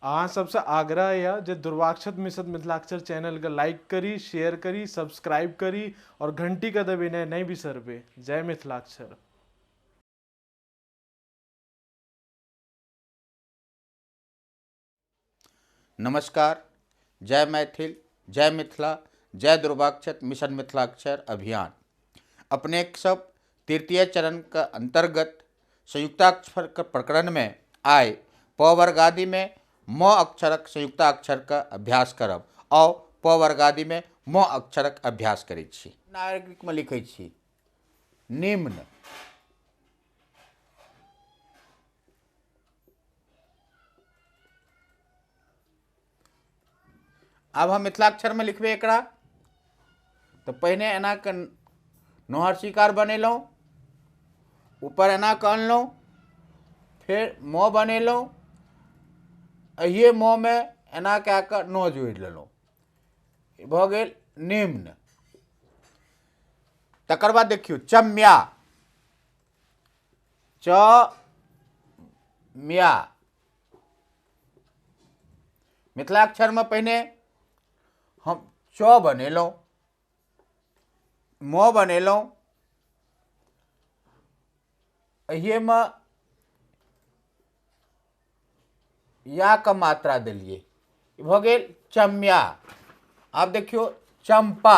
अहाँ सबसँ आग्रह यऽ जे दुर्वाक्षत मिश्र मिथिलाक्षर चैनलके लाइक करी, शेयर करी, सब्सक्राइब करी और घंटीके दबेनाइ नहि बिसरबै। जय मिथिलाक्षर। नमस्कार, जय मैथिल, जय मिथिला, जय दुर्वाक्षत मिशन मिथिलाक्षर अभियान। अपने सब तृतीय चरण के अंतर्गत संयुक्ताक्षर के प्रकरण में आय प वर्गादि में म अक्षरक संयुक्ताक्षर के अभ्यास करब और प वर्गादि में म अक्षरक अभ्यास करै छी। नागरिक में लिखै छी निम्न, आब हम मिथिलाक्षर में लिखबै एकरा। तो पहिने एना के नोहर शिकार बनेलहुँ, ऊपर एना के अनलहुँ, फेर म बनेलहुँ, एहिए म में एना कए कऽ न जोड़ि लेलहुँ, भऽ गेल निम्न। तकर बाद देखियौ चम्या, च म्या। मिथिलाक्षर में पहिने हम च बनेलहुँ, म बनेलहुँ, एहिएमे या के मात्रा देलियै, भऽ गेल चम्या। आब देखियौ चंपा,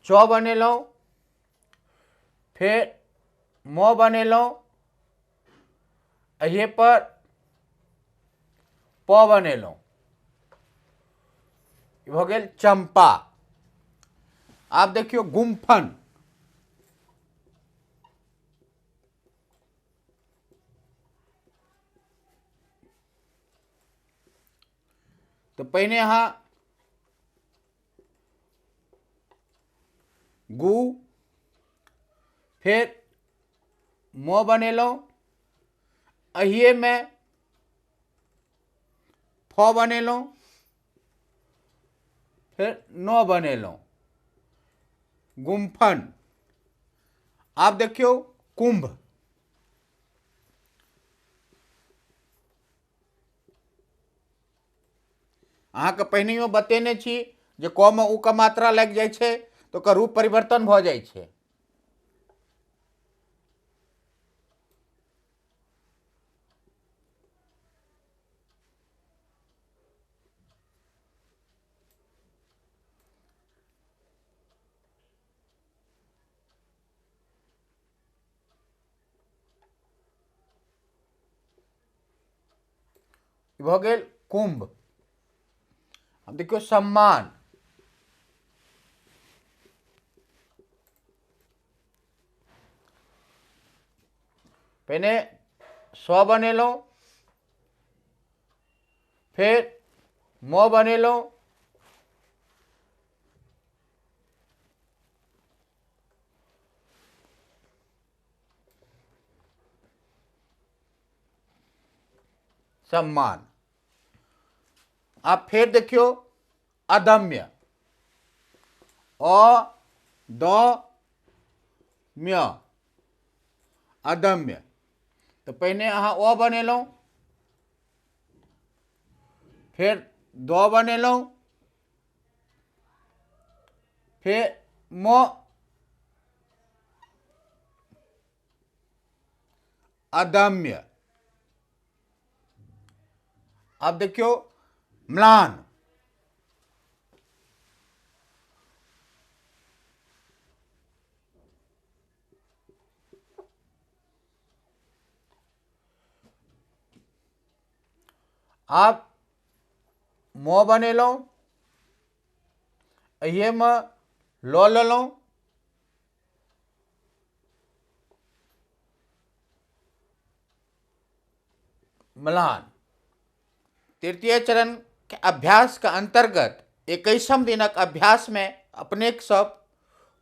च बनेलहुँ, फेर म बनेलहुँ, एहिए पर प बनेलहुँ, भऽ गेल चंपा। आब देखियौ गुम्फन, तो पहिने अहाँ गु, फेर म बनेलहुँ, एहिए में फ बनेलहुँ, फेर न बनेलहुँ, गुम्फन। आब देखियौ कुंभ, अहाँके पहिनहियो बतेने छी जे क में उ के मात्रा लागि जाइ छै तऽ ओकर रूप परिवर्तन भऽ जाइ छै। भऽ गेल कुंभ। अब देखियौ सम्मान, पहिने स बनेलहुँ, फेर म बनेलहुँ, सम्मान। आब फेर देखियौ अदम्य, अ the म्य, अदम्य। तो पहिने अहाँ अ बनेलहुँ, फेर द बनेलहुँ, फेर म, अदम्य। आब देखियौ म्लान, आब म बनेलहुँ, एहिएमे ल लेलहुँ, म्लान। तृतीय चरण के अभ्यास के अंतर्गत 21 दिनक अभ्यास में अपने सब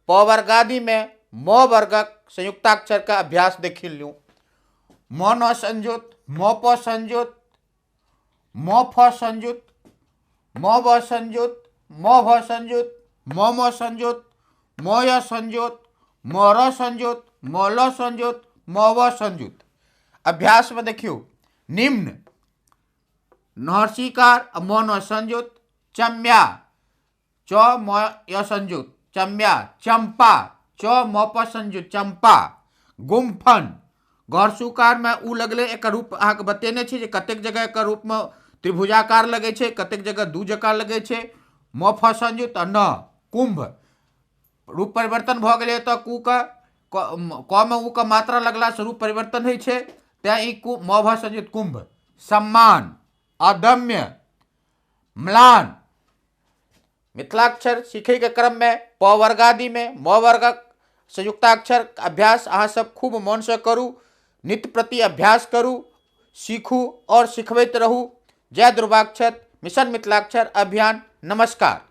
प वर्गादि में म वर्गक संयुक्ताक्षर का अभ्यास देखि लियौ। म न संयुक्त, म प संयुक्त, म फ संयुक्त, म ब संयुक्त, म भ संयुक्त, म म संयुक्त, म य संयुक्त, म र संयुक्त, म ल संयुक्त, म व संयुक्त। अभ्यास में देखियो, निम्न नहरसीकार म न संयुक्त, चम्या च म य संयुक्त चम्या, चंपा च म प संयुक्त चंपा, गुम्फन गौरसुकार में उ लगले, एकर रूप अहाँके बतेने छी जे कतेक जगह एकर रूप में त्रिभुजाकार लगै छै, कतेक जगह दू जकार लगै छै, म फ संयुक्त आ न कुंभ रूप परिवर्तन भऽ गेलै तऽ कु के क में उ के मात्रा लगला से रूप परिवर्तन होइ छै, तें ई कु म भ संयुक्त कुंभ। सम्मान, अदम्य, म्लान। मिथिलाक्षर सीखै के क्रम में प वर्गादि में म वर्गक संयुक्ताक्षर अभ्यास अहाँ सब खूब मन से करू, नित्य प्रति अभ्यास करू, सीखू और सिखबैत रहू। जय दुर्वाक्षत, मिशन मिथिलाक्षर अभियान। नमस्कार।